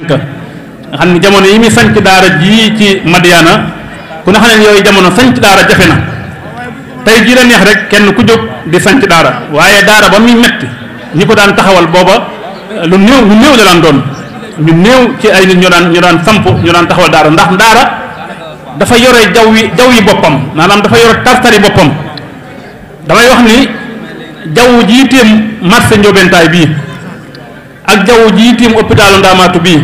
nga xam ne jamono yi muy sanc daara ji ci Madiana ku ne xam ne yooyu jamono sanc daara jafe na tey jii la neex rek kenn ku jóg di sanc daara waaye daara ba muy metti ñi ko daan taxawal booba lu néew la daan doon ñu néew ci ay nit ñu daan samp ñu daan taxawal daara ndax daara dafa yore jaw yi boppam maanaam dafa yore tartari boppam damay wax ni jaww ji téem marché Ndiobentaay bii ak jaww ji tiim hôpitalu Ndaamaatu bii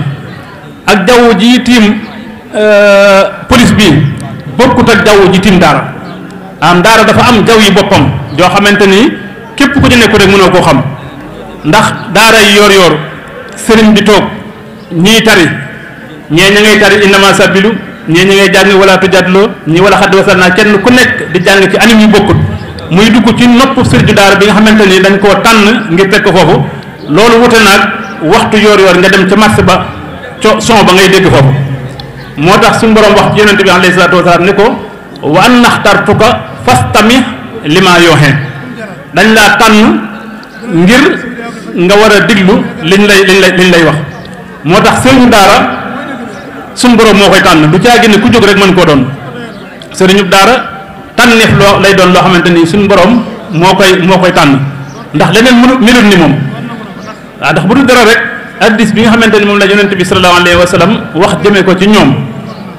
ak jaww ji tiim police bii bokkut ak jaww ji tiim daara daara dafa am jaww yi boppam joo xamante ni képp ku ci nekku rek mënoo koo xam ndax daara yi yor sëriñ bi toog ñii tari ñee ña ngay tari innama sabilu ñee ña ngay jàng wala tujadloo ñi wala xadd wasal naa kenn ku nekk di jàng ci anim yu bokkut muy dugg ci nopp sëriñu daara bi nga xamante ni dañ koo tànn ngir teg ko foofu loolu wute naag waxtu yor nga dem ca marché ba son ba ngay dégg foofu moo tax suñu borom wax ci yonente bi alayhi salaatu wasalaam ni ko wa an naxtartuka fastami lima yooxee dañ laa tànn ngir nga war a diglu liñ lay wax moo tax sëriñu daara suñu borom moo koy tànn du caagi ne ku jóg rek mën koo doon sëriñu daara tànneef loo lay doon loo xamante ni suñu borom moo koy tànn ndax leneen melut ni moom waaw ndax bu dul dara rek addis bi nga xamante ni moom la yonent bi sallallahu alayhi wa sallam wax jëmee ko ci ñoom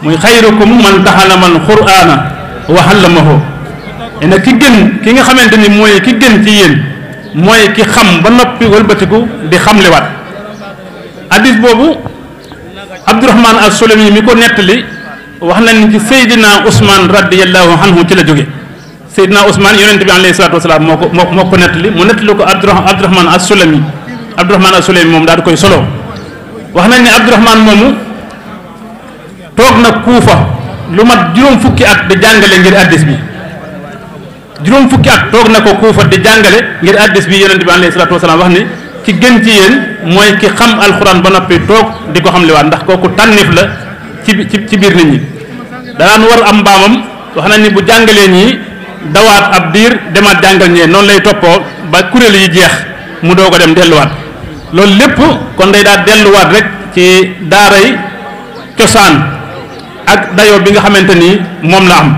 muy xayrukum man ta'allama al-qur'ana wa 'allamahu ene ki nga xamante ni mooy ki gën ci yéen mooy ki xam ba noppi wëlbatiku di xamlewaat addis boobu Abdurahman as-Sulami mi ko nettali wax nañ ni ci Seydina Ousmane radiyallahu anhu ci la jóge Seydina Ousmane yonent bi alayhi salaatu wasalaam moo ko nettali mu nettali ko Abdurahman as-Sulami moom daal di koy solo wax nañ ne Abdurahman moomu toog na Kuufa lu mat juróom fukki at di jàngale ngir addis bi juróom fukki at toog na ko Kuufa di jàngale ngir addis bi yonent bi alayhi salaatu wasalaam wax ni ci gën ci yéen mooy ki xam alxuraan ba noppi toog di ko xam liwaat ndax kooku tànnif la ci biir nit ñi daan war am mbaamam wax nañ ni bu jàngalee ñii dawaat ab diir demaat jàngal ñee noonu lay toppoo ba kuréel yi jeex mu doog a dem delluwaat loolu lépp kon day daal delluwaat rek ci daaray cosaan ak dayoo bi nga xamante ni moom la am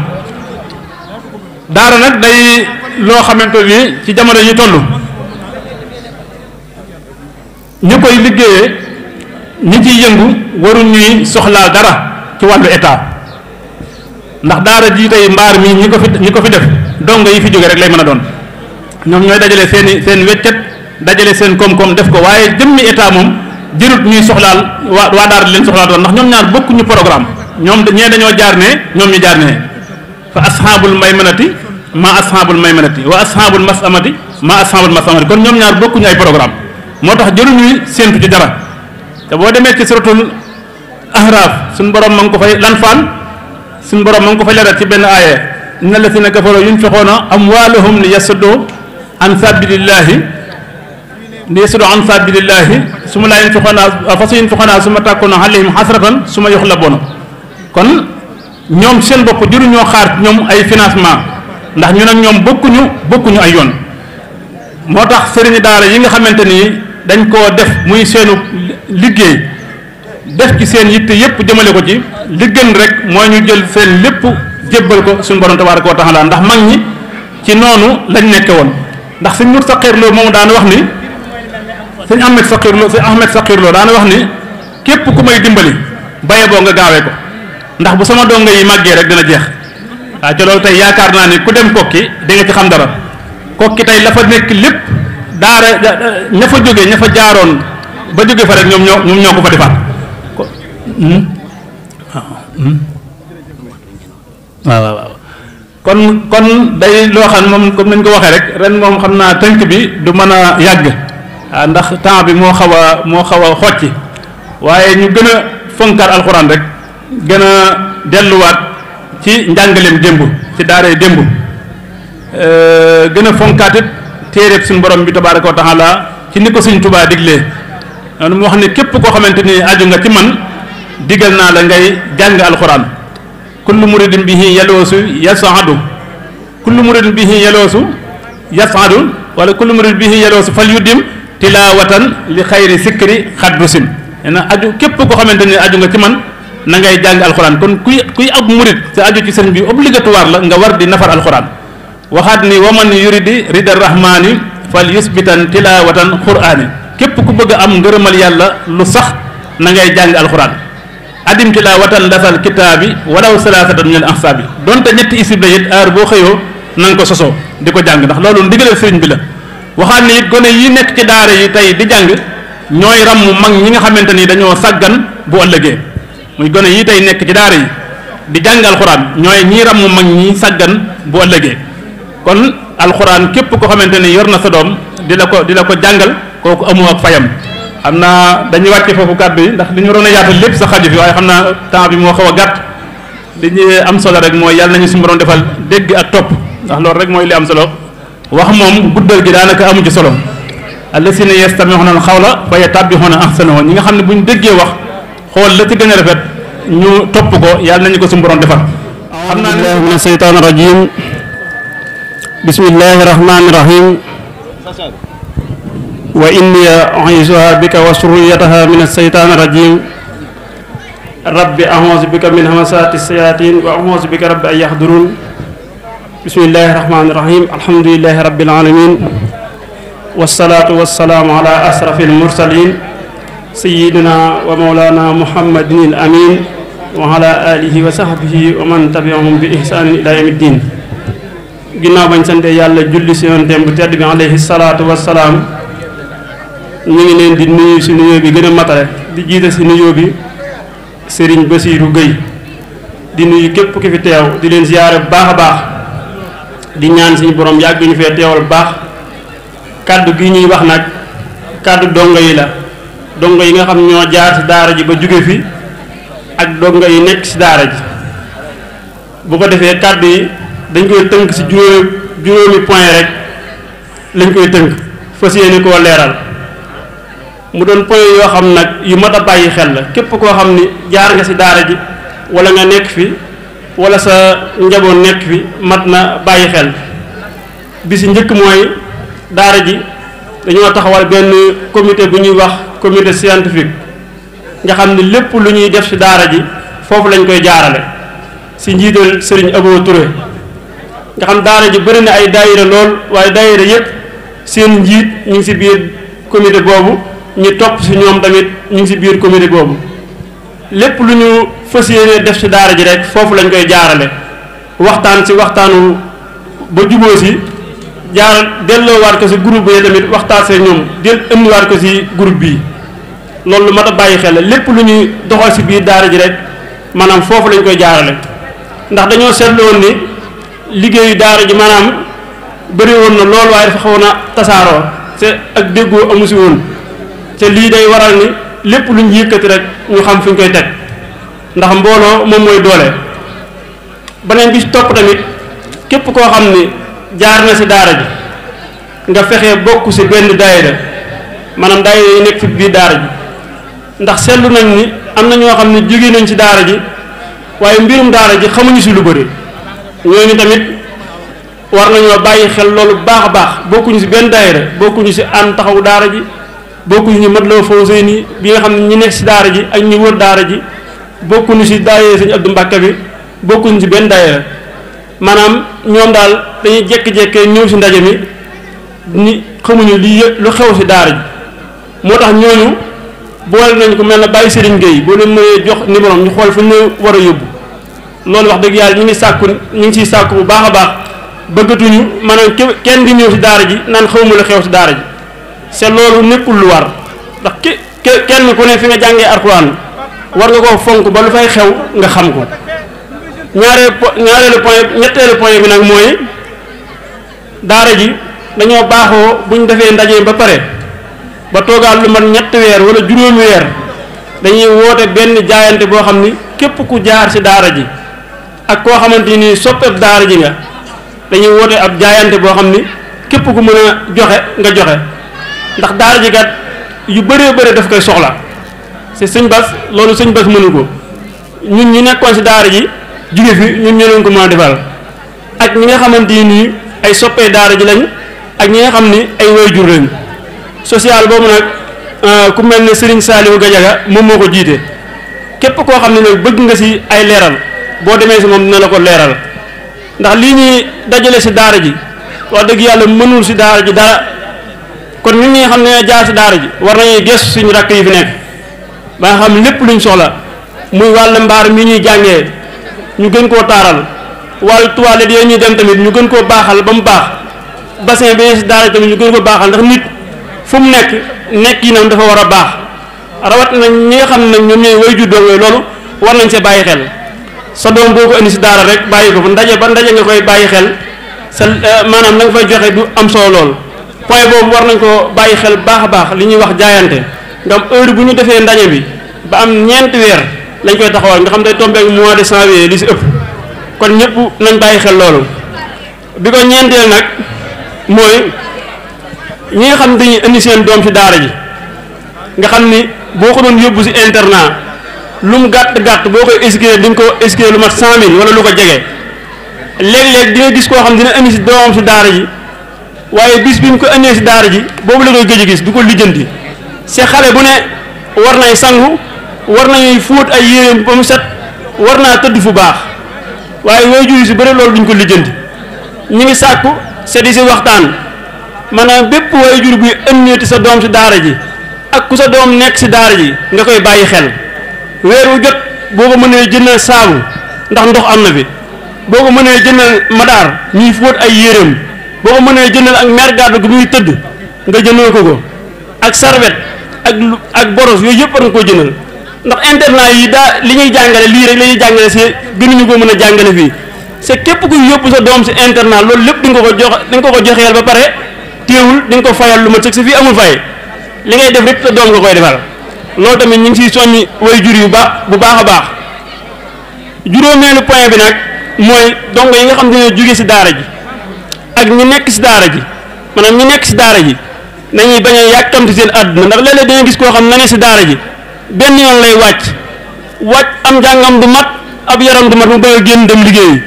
daara nag day loo xamante ni ci jamono yi toll ñu koy liggéeyee ñi ciy yëngu waru ñuy soxlaal dara ci wàllu état ndax daara ji tey mbaar mi ñi ko fi def dongo yi fi jóge rek lay mën a doon ñoom ñooy dajale seen weccet dajale seen koom-koom def ko waaye jëmmi état moom jërut ñuy soxlaal waa daara di leen soxlaal doon ndax ñoom ñaar bokkuñu programme ñoom ñee dañoo jaar ne ñoom ñu jaar ne fa ashabul maymanati ma ashabul maymanati wa ashabul masamati ma ashabul masamati kon ñoom ñaar bokkuñu ay programme moo tax jëru ñuy séentu ci dara te boo demee ci suratul ahraaf suñu borom ma ngi ko fay lanfaan suñu borom ma ngi ko fay leeral ci benn aaya inna alladhina kafaru yunfiquna amwalahum li yasuddu an sabilillahi suma laa yunfiquna fa su yunfiquna suma takuna alayhim hasratan suma yuxlabuna kon ñoom seen bopp jëru ñoo xaar ñoom ay financement ndax ñu nag ñoom bokkuñu ay yoon moo tax sëriñi daara yi nga xamante ni dañ koo def muy seenu liggéey def ci seen yitte yépp jëmale ko ci li gën rek mooy ñu jël seen lépp jébbal ko suñu borom tabaaraka wa taala ndax mag ñi ci noonu lañ nekke woon ndax sëñ Mut Saqiir Lo moom daana wax ni sëñ Ahmed Saqiir Lo daana wax ni képp ku may dimbali baye boo nga gaawee ko ndax bu sama dongo yi màggee rek dina jeex waaw ca loolu tey yaakaar naa ni ku dem kokki da nga ci xam dara kokki tey la fa nekk lépp daara ña fa jógee ña fa jaaroon ba jóge fa rek ñoom ñoo ko fa defaat waaw kon day loo xam moom comme nañ ko waxee rek ren moom xam naa tënk bi du mën a yàgg ndax temps bi moo xaw a xocci waaye ñu gën a fonkaat alxuraan rek gën a delluwaat ci njàngaleem démb ci daaree démb gën a fonkaatit téeréb suñu borom bi tabaaraka wa taala ci ni ko Sëñ Tuubaa diglee noonu mu wax ne képp koo xamante ni aju nga ci man digal naa la ngay jàng alxuraan kullu muridin bihi yaloosu yasaadu wala kullu muridin bihi yaloosu fal yuddim tilaawatan li xayri sikri xadrusin na aju képp koo xamante ni aju nga ci man na ngay jàng alxuraan kon kuy ab murit te aju ci sëriñ bi obligatoire la nga war di nafar alxuraan waxaat ni waman yuridi rida rahmaani fal yusbitan tilawatan qur'aani képp ku bëgg a am ngërëmal yàlla lu sax na ngay jàng alxuraan adim tilawatan lasal kitaabi walaw salaasatan min al ahsaabi donte ñetti isib la it heure boo xëyoo na nga ko sosoo di ko jàng ndax loolu ndigalal sëriñ bi la waxaat ni it gone yi nekk ci daara yi tey di jàng ñooy ràmm mag ñi nga xamante ni dañoo sàggan bu ëllëgee muy gone yi tey nekk ci daara yi di jàng alxuraan ñooy ñii ràmm mag ñi sàggan bu ëllëgee kon alxuraan képp ko xamante ni yor na sa doom di la ko jàngal kooku amoo ak fayam xam naa dañuy wàcce foofu kàddu yi ndax li ñu waroon a yaatal lépp sa xaju fi waaye xam naa temps bi moo xaw a gàtt li ñu am solo rek mooy yàlla nañu suñu borom defal dégg ak topp ndax loolu rek mooy li am solo wax moom guddal gi daanaka amu ci solo allasina yastami'una al-qawla fa yattabi'una ahsanahu ñi nga xam ne bu ñu déggee wax xool la ci gën a rafet ñu topp ko yàlla nañu ko suñu borom defal xam naa ne mina seytaani rajim bismillahi rahmani rahim wa inni u'iizuha bika wa surriyataha min as-seytaani rajim rabbi a'uuzu bika min hamazaati as-sayaatiin wa a'uuzu bika rabbi an yahduruun bismillahi rahmani rahim alhamdulillahi rabbil alamin wassalaatu wassalaamu ala asrafil mursaliin sayyidina wa mawlana muhammadin al amin wa ala alihi wa sahbihi wa man tabi'ahum bi ihsaanin ila yawmi ddin ginnaaw bañ sante yàlla julli si yonenteem bu tedd bi alayhi salaatu wassalaam ñu ngi leen di nuyu si nuyoo bi gën a matale di jiite si nuyoo bi Serigne Bassirou Gueye di nuyu képp ki fi teew di leen ziyaare bu baax a baax di ñaan suñu borom yàgg ñu fee teewal bu baax kàddu gi ñuy wax nag kàddu dongo yi la dongo yi nga xam ñoo jaar ci daara ji ba jóge fi ak dongo yi nekk ci daara ji bu ko defee kàddu yi dañ koy tënk ci juróomi point rek lañ koy tënk fas yéene koo leeral mu doon point yoo xam nag yu mat a bàyyi xel la képp koo xam ni jaar nga ci daara ji wala nga nekk fi wala sa njaboot nekk fi mat na bàyyi xel bi ci njëkk mooy daara ji dañoo taxawal benn comité bu ñuy wax comité scientifique nga xam ne lépp lu ñuy def ci daara ji foofu lañ koy jaarale ci njiital Serigne Abo Touré nga xam daara ji bëri na ay daayira lool waaye daayira yépp seen njiit ñu ngi ci biir comité boobu ñu topp ci ñoom tamit ñu ngi ci biir comité boobu lépp lu ñu fas yéene def ci daara ji rek foofu lañ koy jaarale waxtaan ci waxtaanu ba juboo ci jaar delloowaat ko ci groupe bi tamit waxtaan see ñoom del ëndiwaat ko ci groupe bii loolu lu mat a bàyyi xel la lépp lu ñuy doxal ci biir daara ji rek maanaam foofu lañ koy jaarale ndax dañoo seetlu woon ni liggéeyu daara ji maanaam bëri woon na lool waaye dafa xawoon a tasaaroo te ak déggoo amu ci woon te lii day waral ni lépp lu ñu yëkkati rek ñu xam fi ñu koy teg ndax mbooloo moom mooy doole beneen bi ci topp tamit képp koo xam ni jaar na ci daara ji nga fexe bokk ci benn daayira maanaam daayira yi nekk ci biir daara ji ndax seetlu nañ ni am na ñoo xam ne jóge nañ ci daara ji waaye mbirum daara ji xamuñu ci lu bëri ñooñu tamit war nañoo bàyyi xel loolu baax a baax bokkuñu ci benn daayira bokkuñu ci ànd taxawu daara ji bokkuñu ci Matlaboul Fawzayni bi nga xam ne ñi nekk ci daara ji ak ñi wër daara ji bokkuñu ci daayira Sëñ Abdou Mbàkke bi bokkuñu ci benn daayira maanaam ñoom daal dañuy jékki-jékkee ñëw ci ndaje mi ni xamuñu lii lu xew ci daara ji moo tax ñooñu boole nañ ko mel na Baye Serigne Gueye boo leen mënee jox numéro ñu xool fu ñu war a yóbbu loolu wax dëgg yàlla ñu ngi ciy sàkku bu baax a baax bëggatuñu maanaam kenn di ñëw ci daara ji naan xawma lu xew ci daara ji c'est loolu nekkul lu war ndax kenn ku ne fi nga jàngee Alxuraan war nga koo fonk ba lu fay xew nga xam ko ñetteelu point bi nag mooy daara ji dañoo baaxoo buñ defee ndaje ba pare ba toogaal lu mat ñetti weer wala juróomi weer dañuy woote benn jaayante boo xam ni képp ku jaar ci daara ji ak koo xamante ni soppeeb daara ji nga dañuy woote ab jaayante boo xam ni képp ku mën a joxe nga joxe ndax daara ji kat yu bëree bëri daf koy soxla c'est sëñ Bass loolu sëñ Bass mënu ko ñun ñi nekkoon ci daara ji jóge fi ñun ñoo leen ko mën a defal ak ñi nga xamante ni ay soppee daara ji lañ ak ñi nga xam ni ay waajur lañ social boobu nag ku mel ne Serigne Saliou Gadiaga moom moo ko jiite képp koo xam ne nag bëgg nga si ay leeral boo demee si moom dina la ko leeral ndax lii ñuy dajale si daara ji wax dëgg yàlla mënul si daara ji dara kon ñun ñi nga xam ne jaar si daara ji war nañuy gëstu suñu rakk yi fi nekk ba nga xam lépp luñ soxla muy wàllu mbaar mi ñuy jàngee ñu gën koo taaral wàllu toilette yooyu ñuy dem tamit ñu gën koo baaxal ba mu baax bassin bi si daara ji tamit ñu gën ko baaxal ndax nit fu mu nekk yi nam dafa war a baax rawat na ñi nga xam ne nag ñoom ñooy waajur doom yooyu loolu war nañ see bàyyi xel sa doom boo ko indi si daara rek bàyyi ko fa ndaje ba ndaje nga koy bàyyi xel sa maanaam la nga fay joxe du am solo lool point boobu war nañ ko bàyyi xel baax a baax li ñuy wax jaayante nga am heure bu ñu defee ndaje bi ba am ñeenti weer lañ koy taxawal nga xam day tombé mois de janvier li si ëpp kon ñëpp nañ bàyyi xel loolu bi ko ñeenteel nag mooy ñi nga xam dañuy indi seen doom si daara ji nga xam ni boo ko doon yóbbu si internat lu mu gàtt boo koy inscrire di nga ko inscrire lu mat 100 000 wala lu ko jege léeg-léeg di nga gis koo xam dina indi si doomam si daara ji waaye bis bi mu ko indee si daara ji boobu la koy gëj a gis du ko lijjanti c'est xale bu ne war nay sangu war nañuy fóot ay yéreem ba mu set war naa tëdd fu baax waaye waajur yi si bëri loolu duñ ko lijjanti ñu ngi sàkku c'est di si waxtaan maanaam bépp waajur buy ënneeti sa doom si daara ji ak ku sa doom nekk si daara ji nga koy bàyyi xel weer wu jot boo ko mënee jëndal saabu ndax ndox am na fi boo ko mënee jëndal madaar ñuy fóot ay yéreem boo ko mënee jëndal ak mer gàddu gu muy tëdd nga jëndal ko ak sarwet ak boros yooyu yëpp war nga koo jëndal ndax internat yi daa li ñuy jàngale lii rek la ñuy jàngale si gënuñu ko mën a jàngale fii c'est képp ku yóbbu sa doom si internat loolu lépp di nga ko joxeel ba pare téewul di nga ko fayal lu ma sëg si fii amul fay li ngay def rek sa doom nga koy defal loolu tamit ñu ngi siy soññi way jur yu bu baax a baax juróomeelu point bi nag mooy dongo yi nga xam ne jóge si daara ji ak ñi nekk si daara ji maanaam ñi nekk si daara ji nañuy bañ a yàkkamti seen àdduna ndax léeg-léeg da nga gis koo xam na ne si daara ji benn yoon lay wàcc am njàngam du mat ab yaram du mat mu bëgg a génn dem liggéeyi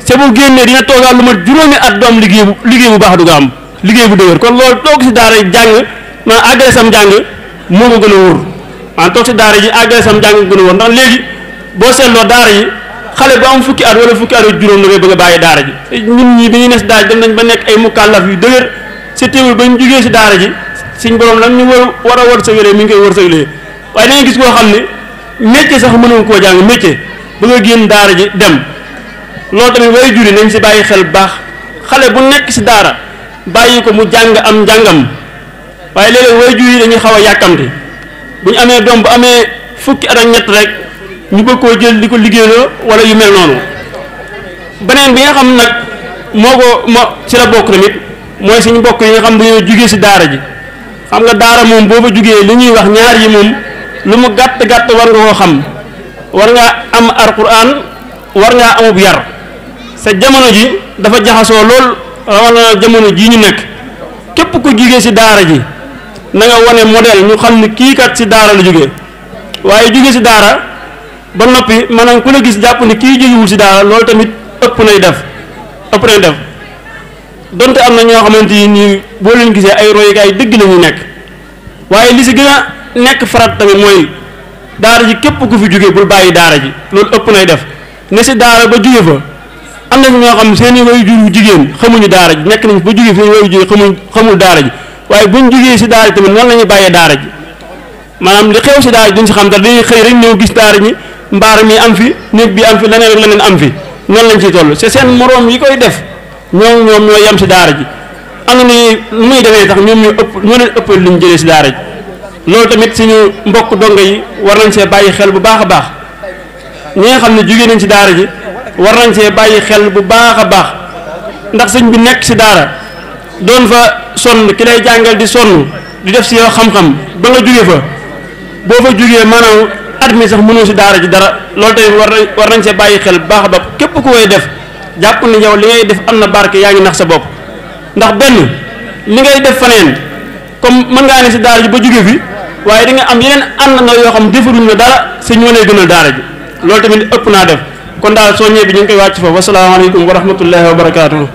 te bu génnee dina toogaat lu mat juróomi at du am liggéey bu baax du ko am liggéey bu dëgër kon loolu toog si daara ji jàng maanaam àggale sam jàng moo ko gën a wóor maanaam toog si daara ji àggale sam jàng gën a wóor ndax léegi boo seetloo daara yi xale bu am fukki at wala fukki at ak juróom la ngay bëgg a bàyyi daara ji ñun ñii bi ñuy ne si daara ji dem nañ ba nekk ay mukallaf yu dëgër si teewul ba ñu jugee si daara ji suñ borom lan ñu war a wërsëgalee mi ngi koy wërsëgalee waaye da ngay gis koo xam ne métier sax mënul koo jàng métier ba nga génn daara ji dem loolu tamit way juri nañ si bàyyi xel bu baax xale bu nekk si daara bàyyi ko mu jàng am njàngam waaye léeg-léeg way juri dañuy xaw a yàkkamti bu ñu amee doom bu amee fukki at ak ñett rek ñu bëgg koo jël di ko liggéeyloo wala yu mel noonu beneen bi nga xam nag moo ci la bokk tamit mooy suñu mbokk yi nga xam dañoo jugee si daara ji xam nga daara moom boo fa jugee li ñuy wax ñaar yi moom lu mu gàtt war nga koo xam war ngaa am alquran war ngaa amub yar sa jamono ji dafa jaxasoo lool rawal na jamono jii ñu nekk képp ko jugee si daara ji na nga wane modèle ñu xam ne kii kat si daara la jógee waaye jugee si daara ba noppi maanaam ku la gis jàpp ne kii jógewul si daara loolu tamit ëpp nay def donte am na ñoo xamante ni boo leen gisee ay royukaay dëgg la ñu nekk waaye li si gën a nekk farat tamit mooy daara ji képp ku fi jógee bul bàyyi daara ji loolu ëpp nay def ne si daara ba jóge fa am na ñoo xam seen i waajur yu jigéen xamuñu daara ji nekk nañ ba jóge seen i waajur jigéen xamul daara ji waaye buñ jógee si daara ji tamit noonu la ñuy bàyyee daara ji maanaam li xew si daara ji duñ si xam dara dañuy xëy rek ñëw gis daara ñi mbaar mi am fi néeg bi am fi leneen rek leneen am fi noonu lañ ciy toll c'est seen moroom yi koy def ñoom ñoo yem si daara ji am na ni muy demee tax ñoom ñoo leen ëppal li ñu jëlee si daara ji loolu tamit suñu mbokk donga yi war nañ see bàyyi xel bu baax a baax ñi nga xam ne jógee nañ si daara ji war nañ see bàyyi xel bu baax a baax ndax sëñ bi nekk si daara doon fa sonn ki lay jàngal di sonn di def si yow xam-xam ba nga jóge fa boo fa jógee maanaam at mi sax mënoo si daara ji dara loolu tamit war nañ see bàyyi xel bu baax a baax képp ku koy def jàpp ni yow li ngay def am na barke yaa ngi nax sa bopp ndax benn li ngay def faneen comme mën ngaa ne si daara ji ba jóge fi waaye di nga am yeneen ànd na yoo xam defaruñ la dara si ñoo lay gënal daara ji loolu tamit ëpp naa def kon daal soññee bi ñu ngi koy wàcc foofu wasalaamaaleykum wa rahmatullahi wa barakaatuhu.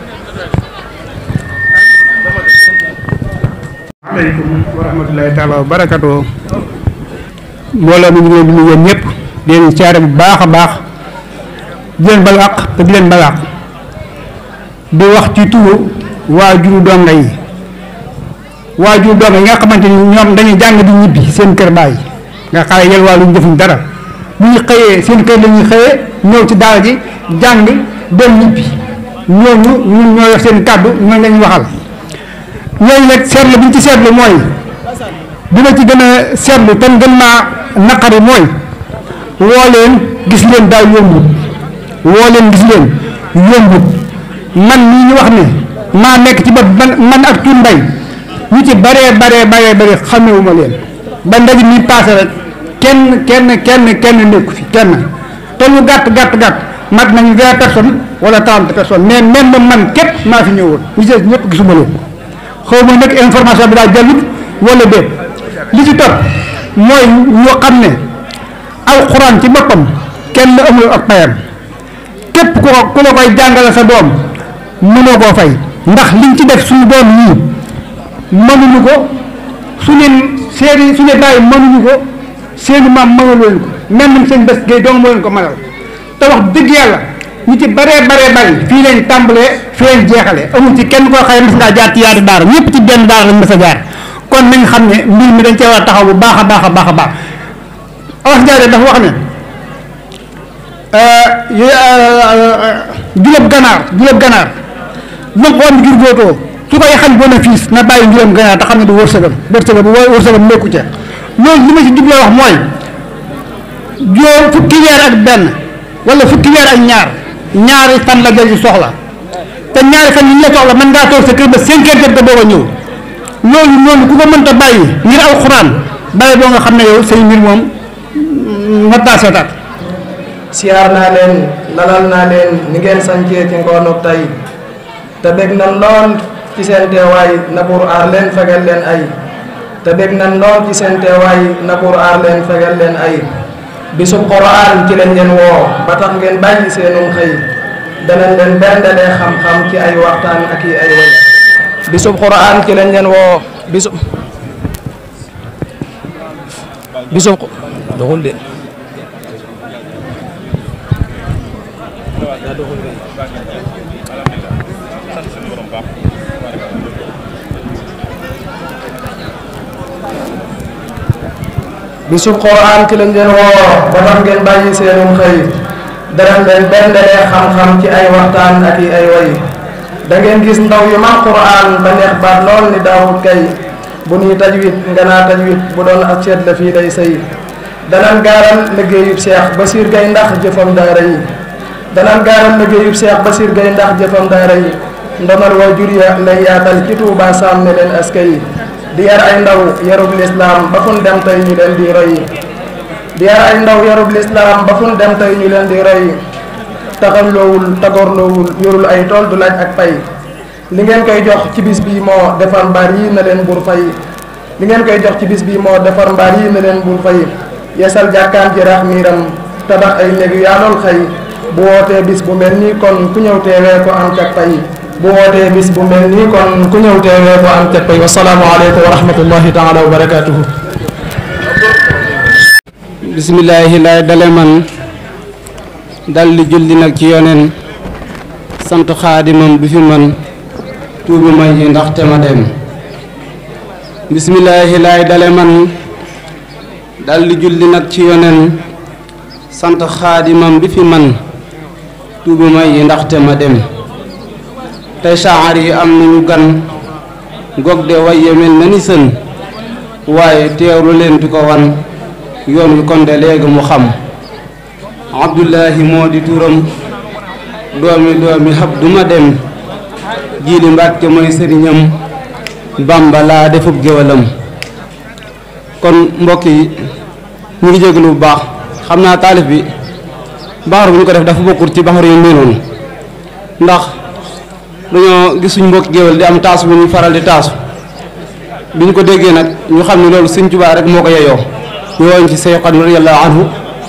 asalaamaaleykum wa rahmatulahi taala wa barakatuh. mbooloo mi ñu ngi leen di nuyu yéen ñëpp di leen siyaare bu baax a baax di leen balu àq te di leen balu àq di wax ci turu waajuru donga yi nga xamante ni ñoom dañuy jàng di ñibbi seen kër baay nga xaye yel waa luñ defuñ dara bu ñu xëyee seen kër la ñuy xëyee ñëw ci daara ji jàng dem ñibbi ñooñu ñun ñoo yor seen kàddu ñooñu lañuy waxal ñooñu nag seetlu bi ñu ci seetlu mooy bi ma ci gën a seetlu te gën maa naqari mooy woo leen gis leen daal yombut woo leen gis leen yombut man mii ñu wax ne maa nekk ci bopp man ak Cuun Mbay ñu ci bare xamewuma leen ba ndaje mi passé rek kenn nekku fi kenn te lu gàtt mat nañu 20 personnes wala 30 personnes mais même man képp maa fi ñëwoon ñu ci ñëpp gisuma leen xaw ma nag information bi daa jàllut wala déet li ci topp mooy ñoo xam ne alxuraan ci boppam kenn amul ak payam képp ku la koy jàngale sa doom mënoo koo fay ndax liñ ci def suñu doom yii mënuñu ko suñu bàyyi mënuñu ko seeni maam mënul leen ko même seen bés gay doom moo leen ko mënal te wax dëgg yàlla ñu ci baree bari fii leen tàmbalee fii leen jeexale amul ci kenn koo xëy mas ngaa jaar ci yaari daara ñëpp ci benn daara lañ mas a jaar kon nañ xam ne mbir mi dañ cee war a taxaw bu baax a baax Awas Njaay dafa wax ne julab ganaar lu ko woon ngir góotoo su koy xañ bénéfice na bàyyi njuram ganaar te xam ne du wërsëgam nekku ca loolu li ma ci jubloo wax mooy fukki weer ak benn wala fukki weer ak ñaari fan la jël ci soxla te ñaari fan yi ñu la soxla mën ngaa toog sa kër ba 5 heures jot nga doog a ñëw loolu noonu ku ko mënta bàyyi ngir alxuraan bàyyi boo nga xam ne yow say mbir moom mat naa seetaat. siyaar naa leen lalal naa leen ni ngeen sancee ci ngoonu tey te bég nan lool ci seen teewaay na pour aar leen fegal leen ay te bég nan lool ci seen teewaay na pour aar leen fegal leen ay bisub Qur'aan ci lañ leen woo ba tax ngeen bàyyi seenum xëy danañ leen bendalee xam-xam ci ay waxtaan ak i ay way bisub Qur'aan ci lañ leen woo bisub doxul de bisub Qur'aan ci lañ leen woo ba tax ngeen bàyyi seenum xëy danañ leen bendalee xam-xam ci ay waxtaan ak i ay way da ngeen gis ndaw yu man Qur'aan ba neex baat lool ni daawut kay bu nuy tajwid nga naa tajwid bu doon ak seet la fii day sëy danañ gaaral liggéeyub Seex Basiir Gay ndax jëfam daara yi danañ gaaral liggéeyub Seex Basiir Gay ndax jëfam daara yi ndomal waajur ya lay yaatal ci Tuubaa saam ne leen aska yi di yar ay ndaw yarub lislaam ba fun dem tey ñu leen di roy di yar ay ndaw yarub lislaam ba fun dem tey ñu leen di roy taxamloowul tagorloowul yorul ay tool du laaj ak pay li ngeen koy jox ci bis bii moo defar mbaar yi na leen bur fay li ngeen koy jox ci bis bii moo defar mbaar yi na leen bur fay yeesal jàkkaan ji rax miiram tabax ay néeg yu yaa lool xëy bu wootee bis bu mel nii kon ku ñëw teewee ko am cag pay bu wootee bis bu mel nii kon ku ñëw teewee ko am cag pay wasalaamu aleykum wa rahmatullahi taala wa barakatuhu bismillaahi laay dale man dal di julli nag ci yoneen sant xaadimam bi fi man tuubi may yi ndaxte ma dem bismillaahi laay dale man dal di julli nag ci yoneen sant xaadimam bi fi man tuubi may yi ndaxte ma dem tey saar yi am nañu gan gog de waye mel na ni sën waaye teewlu leen di ko wan yoon wi kon de léegi mu xam abdullahi moo di turam doomi hab duma dem jiili mbàkke mooy sëriñam bamba laa defub géwalam kon mbokk yi ñu ngi jégalu bu baax xam naa taalif bi baxaru bu ñu ko def dafa bokkul ci baxaru yu meenoon ndax dañoo gis suñ mbokki géwal di am taasu bu ñuy faral di taasu bi ñu ko déggee nag ñu xam ne loolu Sëñ Tuubaa rek moo ko yeyoo ñu woon ci Seex Xaadim radiyallaahu anhu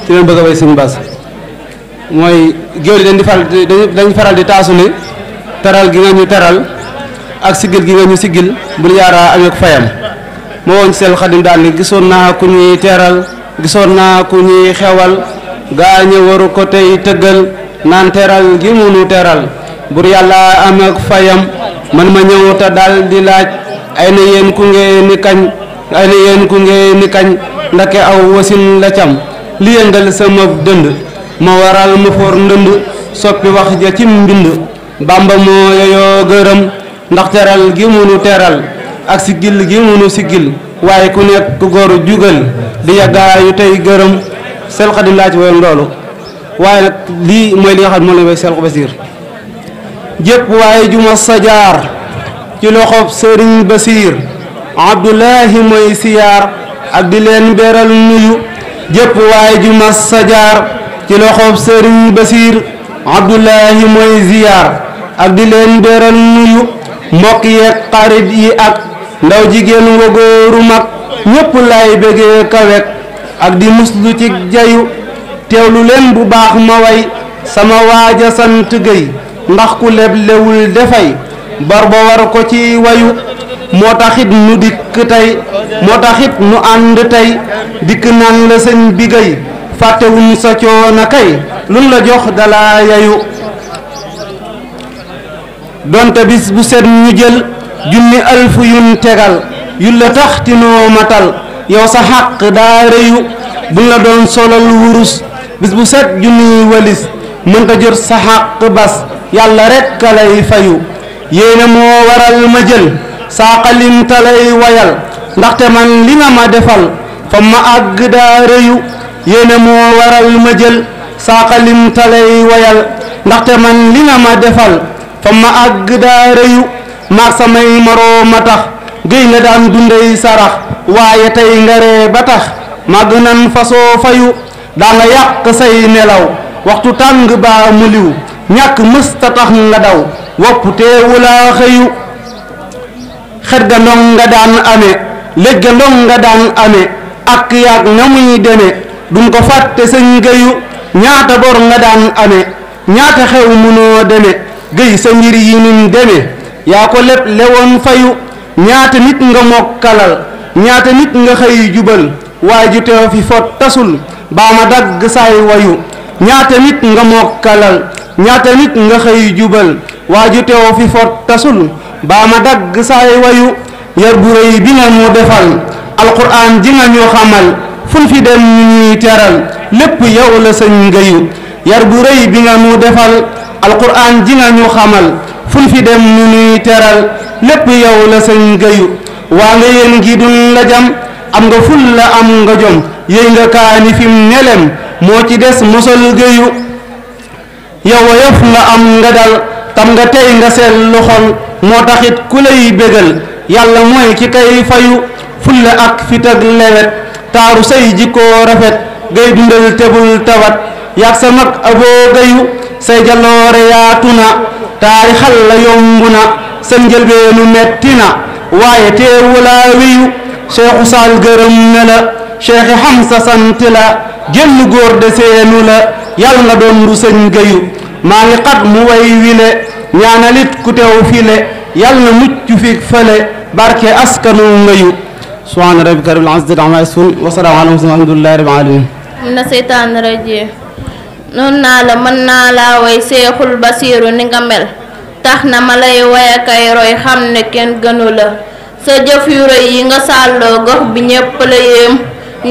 ci leen bëgg a way Sëñ Bass mooy géwal yi dañ faral di taasu ne teral gi nga ñu teral ak siggil gi nga ñu siggil bul yaaraa amee ko fayam ma woon sel Xadim daal ni gisoon naa ku ñuy teral gisoon naa ku ñuy xewal gaañe waru ko tey tëggal naan teral gi munu teral bur yàlla am ak fayam man ma ñëw te dal di laaj ay na yéen ku ngeen ni kañ ay na yéen ku ngeen ni kañ ndake aw wasin la cam li yëngal sama dënd ma waral mu for ndënd soppi wax ja ci mbind Bàmba moo yeyoo gërëm ndax teral gi munu teral ak siggil gi munu siggil waaye ku nekk góor jugal di yàggaayu tey gërëm Seex Xaadim laa ci woyoon loolu waaye nag lii mooy li nga xam ne moom la way Seex Basiir jépp waaye juma sajaar ci loxob Sëriñ Basiir Abdullahi mooy siyaar ak di leen beral nuyu jépp waaye juma sajaar ci loxob Sëriñ Basiir Abdullahi mooy ziyaar ak di leen beral nuyu mbokk yeeg xarit yi ak ndaw jigéen wa góoru mag ñépp lay bëggee kawek ak di muslu ci jayu teewlu leen bu baax ma way sama waaja sant gëy ndax ku leblewul defay bor ba war ko ci wayu moo taxit nu dikk tey moo taxit nu ànd tey dikk naan la sëñ bi gëy fàttewuñ sa coono kay luñ la jox dala yayu donte bis bu set ñu jël junni alfu yun tegal yu la tax tinoo matal yow sa xàq daa rëyu buñ la doon solal wurus bis bu set junni walis mënta jot sa xàq bas yàlla rekk a lay fayu yéene moo waral ma jël saa xalim ta lay wayal ndaxte man li nga ma defal fa ma àgg daa rëyu yéene moo waral ma jël saa xalim ta lay wayal ndaxte man li nga ma defal fa ma àgg daa rëyu maag samay morooma tax géy nga daan dundey sarax waaye tey nga ree ba tax màgg nan fasoo fayu daa nga yàq say nelaw waxtu tàng baa mu liw ñàkk mësta tax nga daw wopp teewulaa xëyu xet ga ndong nga daan ame lëj ga ndong nga daan ame ak yàgg na muy deme duñ ko fàtte sëñ géyu ñaata bor nga daan ame ñaata xew munoo deme géy sa mbir yi nim deme yaa ko lépp lewoon fayu ñaata nit nga mokkalal ñaata nit nga xëy jubal waaye ju teew fi fot tasul baa ma dagg saay wayu ñaata nit nga mokkalal ñaata nit nga xëy jubal waaye ju teew fi fot tasul baa ma dagg saay wayu yar bu rëy bi nga mu defal alquran ji nga ñu xamal fun fi dem ñu ñuy teral lépp yow la sëñ ngëyu yar bu rëy bi nga mu defal alquran ji nga ñu xamal fun fi dem ñu ñuy teral lépp yow la sëñ ngëyu waa nga yéen gi dun la jam am nga ful la am nga jom yéy nga kaani fim nelem moo ci des mosal gëyu yow woyof nga am nga dal tam nga tey nga seetlu xol moo taxit ku lay bégal yàlla mooy ki kay fayu fulla ak fit ak lewet taaru say jikkoo rafet gay dundal tebul tawat yaag sa mag aboo gayu say jaloore yaatu na taarixal la yomb na sa njëlbeenu metti na waaye teewulaa wiyu Cheikhu Saal gërëm na la Cheikh Hamsa sant la génn góor de seenu la yàlla nga doon du sëñ gayu maa ngi xat mu way wile ñaanalit ku teew file yàlla na mucc fi fële barke askanu ngayu subhaana rabbika rabbil izzati ammaa yasifuun wa salaamun alal mursaliin walhamdulillaahi rabbil aalamiin na seytaan rajiim noon naa la mën naa laa way Seexul Basiiru ni nga mel tax na ma lay way akay roy xam ne kenn gënu la sa jëf yu rëy yi nga sàlloo gox bi ñépp la yéem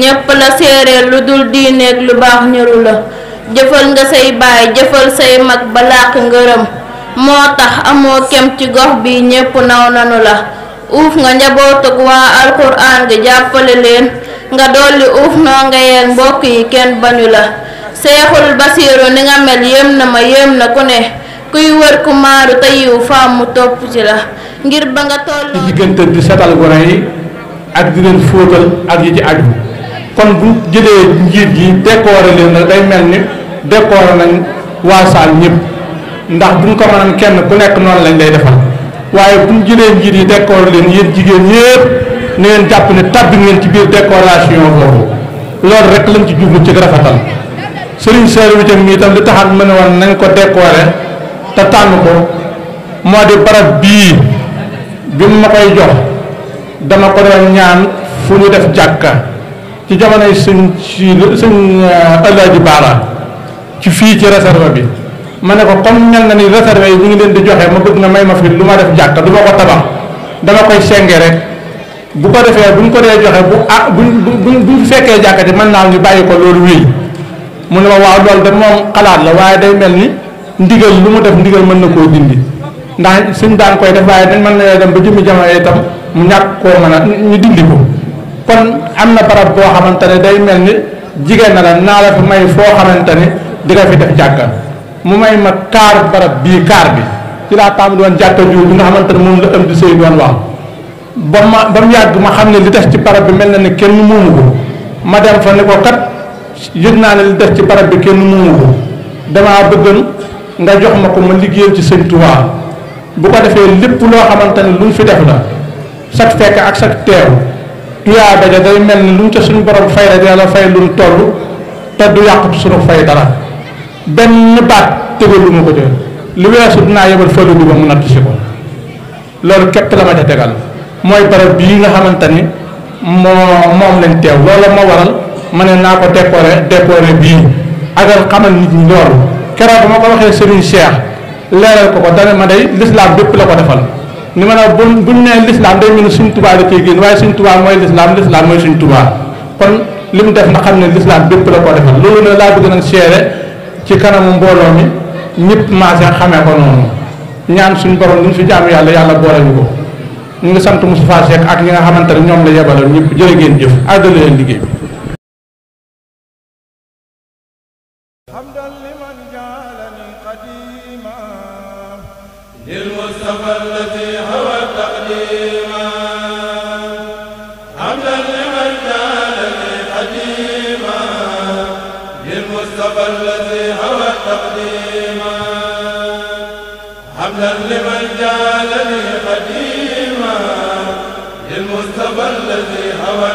ñépp la séeréer lu dul diineeg lu baax ñëru la jëfal nga say baay jëfal say mag ba làq ngërëm moo tax amoo kem ci gox bi ñépp naw nanu la uuf nga njabootug waa alxuraan gi jàppale leen nga dolli uuf noo nga yeen mbokk yi kenn bañu la Seexul Basiiru ni nga mel yéem na ma yéem na ku ne kuy wër ku maaru te yiw faam mu topp ci la ngir ba nga toll diggante di setal gone yi ak di leen fóotal ak yi ci aju kon bu jëlee njiit yi décoré leen nag day mel ni décoré nañ waa Saal ñëpp ndax buñ ko mënoon kenn ku nekk noonu lañ lay defal waaye buñ jëlee njiit yi décoré leen yéen jigéen ñëpp ne ngeen jàpp ne tabbi ngeen ci biir décoration boobu loolu rek lañ ci jublu ci rafetal Serigne Saliou itam mi itam li taxaat mën ne woon nañ ko décoré te tànn ko moo di barab bii bi mu ma koy jox dama ko doon ñaan fu ñu def jàkka ci jamonoy sëñ Alaaji Baara ci fii ci réserve bi ma ne ko comme mel na ni réserve yi ñu ngi leen di joxe ma bëgg nga may ma fi lu ma def jàkka du ma ko tabax dama koy senge rek bu ko defee buñ ko dee joxe buñ fekkee jàkka ji mën naa ñu bàyyi ko loolu wéy mu ne ma waaw loolu de moom xalaat la waaye day mel ni ndigal lu mu def ndigal mën na koo dindi ndax suñ daan koy def waaye dañ mën na dem ba jëmmi jamono itam mu ñàkk koo mën a ñu dindi ko kon am na barab boo xamante ne day mel ni jigéen na la naa la fi may foo xamante ni di nga fi def jàkka mu may ma kaar barab bii kaar bi ci laa tàmbali woon jàkka jur bi nga xamante ne moom la am di sëy doon wax ba mu yàgg ma xam ne li des ci barab bi mel na ni kenn moomu ko ma dem fa ni ko kat yëg naa ne li des ci barab bi kenn moomu ko damaa bëggoon nga jox ma ko ma liggéeyal ci sëñ Tuubaa bu ko defee lépp loo xamante ne luñ fi def la sag fekk ak sag teew tuyaa daja day mel ni luñ ca suñu borom fay rek yàlla fay luñ toll te du yàqut suñu fay dara benn baat tegalu ma ko te li weesu dinaa yebal fële bi ba mu natt si ko loolu képp la ma ca tegal mooy barab bii nga xamante ni moom lañ teew loolu moo waral ma ne naa ko décoré bii agal xamal nit ñi loolu keroog ba ma ko waxee Serigne Cheikh leeral ko dane ma day l'islam bépp la ko defal ni ma ne buñ nee l'islam day mel ni suñ Tuubaa da ciy génn waaye suñ Tuubaa mooy l'islam mooy suñ Tuubaa kon li mu def na xam ne l'islam bépp la ko defal loolu ne laa bëgg nag seere ci kanamu mbooloo mi ñëpp maase xamee ko noonu ñaan suñ borom luñ fi jaamu yàlla boole ñu ko ñu ngi sant Moustapha Seck ak ñi nga xamante ne ñoom la yebaloon ñëpp jërë ngeen jëf àggale leen liggéey bi المصطفى الذي هوى